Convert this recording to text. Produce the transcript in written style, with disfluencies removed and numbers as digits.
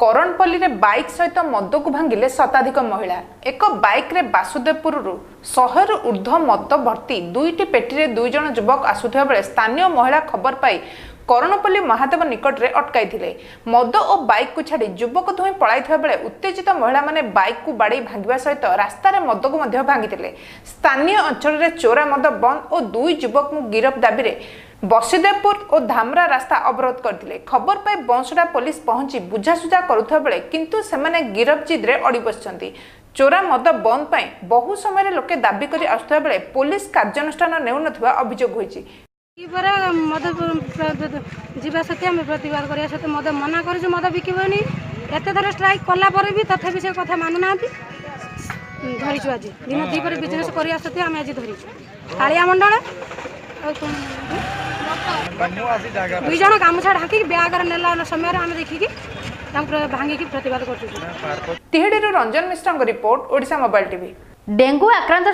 କରଣପଲ୍ଲୀରେ bike ସହିତ ମଦକୁ ଭାଙ୍ଗିଲେ ଶତାଧିକ ମହିଳା। ଏକ ବାଇକ୍ରେ ବାସୁଦେବପୁରରୁ 100ରୁ ଉର୍ଦ୍ଧ୍ୱ ମଦ ଭର୍ତ୍ତି ଦୁଇଟି ପେଟିରେ 2 ଜଣ ଯୁବକ ଆସୁଥିବା ବେଳେ ସ୍ଥାନୀୟ ମହିଳା ଖବର ପାଇ କରଣପଲ୍ଲୀ ମହାଦେବ ନିକଟରେ ଅଟକାଇଥିଲେ। ମଦ ଓ ବାଇକ୍କୁ ଛାଡ଼ି ଯୁବକ ଦୁହେଁ ପଳାଇଥିବା ବେଳେ ଉତ୍ତେଜିତ ମହିଳାମାନେ ବାଇକ୍କୁ ବାଡ଼େଇ ଭାଙ୍ଗିବା ସହିତ ରାସ୍ତାରେ ମଦକୁ ମଧ୍ୟ ଭାଙ୍ଗିଥିଲେ। ସ୍ଥାନୀୟ ଅଞ୍ଚଳରେ ଚୋରା ମଦ ବନ୍ଦ ଓ ଦୁଇ ଯୁବକଙ୍କୁ ଗିରଫ ଦାବିରେ ବସୁଦେବପୁର ଓ ଧାମରା ରାସ୍ତା ଅବରୋଧ କରିଥିଲେ। ଖବର ପାଇ ବଂଶଡ଼ା ପୋଲିସ ପହଞ୍ଚି ବୁଝାସୁଝା କରୁଥିବା ବେଳେ କିନ୍ତୁ ସେମାନେ ଗିରଫ ଜିଦ୍ରେ ଅଡ଼ି ବସିଛନ୍ତି। ଚୋରା ମଦ ବନ୍ଦ ପାଇଁ ବହୁ ସମୟରେ ଲୋକେ ଦାବି କରି ଆସୁଥିବା ବେଳେ ପୋଲିସ କାର୍ଯ୍ୟାନୁଷ୍ଠାନ ନେଉନଥିବା ଅଭିଯୋଗ ହୋଇଛି। ପରେ ମଦ ଯିବା ସତ୍ତ୍ୱେ ଆମେ ପ୍ରତିବାଦ କରିବା ସତ୍ତ୍ୱେ ମଦ ମନା କରିଛୁ, ମଦ ବିକିବନି। ଏତେ ଥର ଷ୍ଟ୍ରାଇକ୍ କଲା ପରେ ବି ତଥାପି ସେ କଥା ମାନୁନାହାନ୍ତି। ଧରିଛୁ ଆଜି ଦିନ ଦ୍ୱିପହରେ। ବିଜନେସ୍ କରିବା ସତ୍ତ୍ୱେ ଆମେ ଆଜି ଧରିଛୁ। କାଳିଆ ମଣ୍ଡଳ ଆଉ 2 ଜଣ ଗାମୁଛା ଢାଙ୍କିକି ବ୍ୟାଗରେ ନେଲା ସମୟରେ ଆମେ ଦେଖିକି ତାଙ୍କୁ ଭାଙ୍ଗିକି ପ୍ରତିବାଦ କରୁଛୁ। ତିହିଡ଼ିରୁ ରଞ୍ଜନ ମିଶ୍ରଙ୍କ report, Odisha mobile TV. Dengue ଆକ୍ରାନ୍ତ